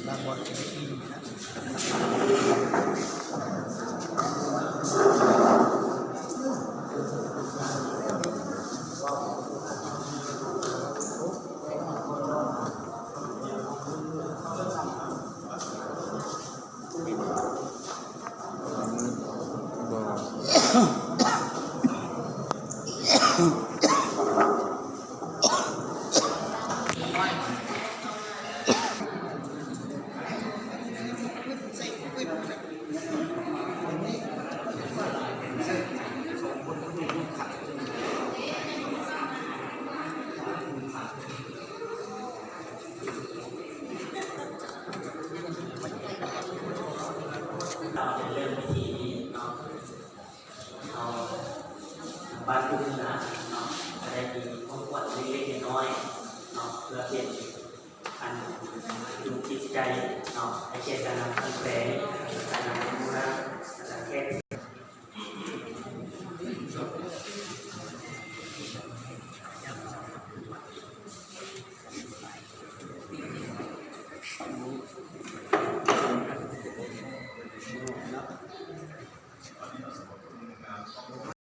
ບາງບ່ອນກໍໄດ້ອີ່ມນະ. ເຮົາໄດ້ເລີ່ມພິທີເນາະ ເຮົາ ທາງບ້ານຜູ້ນຳເນາະ ກໍໄດ້ມີຂອງຂວັນເລັກໆນ້ອຍໆເນາະ ເພື່ອເປັນອັນດຸງຈິດໃຈເນາະ ໃຫ້ແກ່ການນຳຂັ້ນແປງ ການນຳເມືອງ ແລະ ແຂກ